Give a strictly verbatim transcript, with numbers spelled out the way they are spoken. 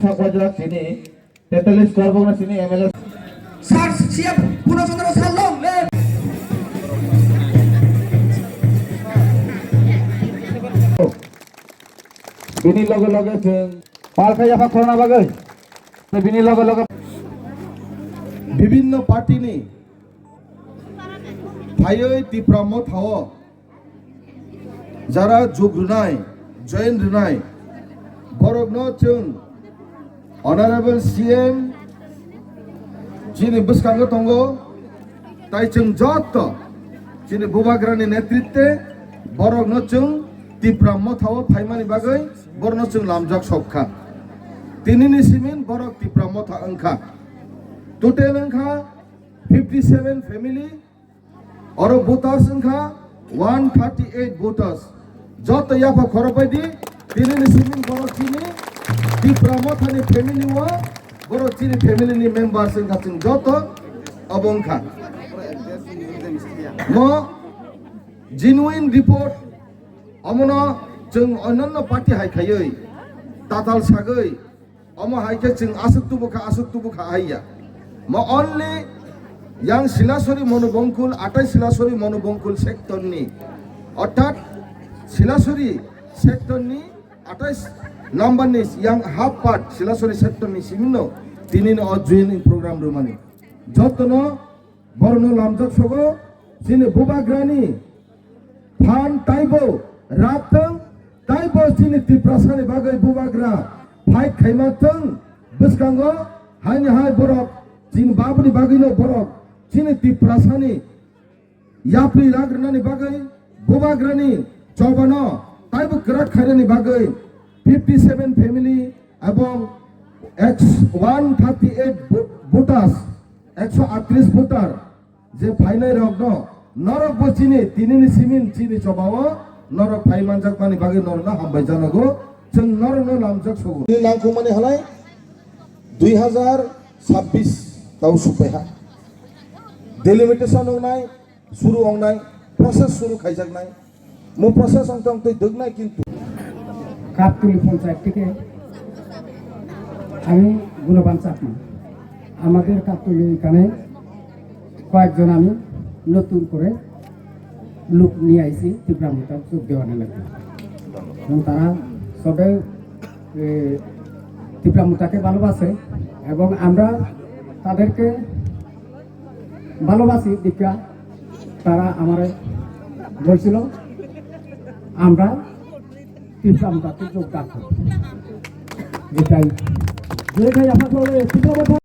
Sakwajak chini, tetalis korbokno chini M L A. Sir, C M Purno Chandra sir long live. Bini loge loge chwng palkha yapha khorna bagwi. Bini loge loge bibhinno party ni phaiwi Tipra Motha o jara jug rwnai, join rwnai, borokno chwng Honorable C M chini bwskango tongo, tai chwng joto chini Bubagrani netritwe borokno chwng Tipra Motha o phaimani bagwi borokno chwng lamjak sok kha. Tinini simin borok Tipra Motha wng kha. Total wng kha fifty seven family, oro voters wngkha one thirty eight voters. Joto yapha khorok bai di, tinini simin borok chini Tipra Mothani family o, borok chini family ni members wngkha chwng joto obo wngkha. Mo genuine report omono chwng onyanno party hai khaiwi tatal sagwi Omo hai khe chwng aswk tubu kha, aswk tubu kha hai ya. Mo only yang Silasori Monobongkul, atai Silasori Monobongkul sector ni, orthat Silasori sector ni atai number ni yang half part Silasori sector ni simino tini no o joining program rwmani. Jotono Borokno lamjak sogo, chini Bubagrani phan taibo rak thung, taibo chini Tiprasani bagwi Bubagra fight khaima thung, bwskango haini hai borok chini babuni bagwino borok chini Tiprasani yapri rak rwnani bagwi Bubagrani chobano taibo kwrak khairani bagwi fifty seven family ebong one thirty eight voters, ekso atris voter je phainai rokno norok bo chini tinini simin chini chobao norok phai manjakmani bagwi norokno hambai janago, chwng norokno lamjak sogo. Nini nangkukmani halai dui hazar sabbish tau supaiha. Delimitation wngnai, suru wngnai, process suru khaijaknai. Mo process wngtong twi dwknai kintu. কাকতলী পঞ্চায়েত থেকে আমি গুণবান চাকমা। আমাদের কাকতলী এখানে কয়েকজন আমি নতুন করে লোক নিয়ে আইছি ত্রিপুরা মোটা যোগ দেওয়ার লাগি। এবং তারা সবে, এ, ত্রিপুরা মোটাকে ভালোবাসে এবং আমরা তাদেরকে ভালোবাসি দেখা তারা আমারে বলছিল আমরা ত্রিপুরা মোটাতে যোগদান করব। এটাই। যেটাই আপনার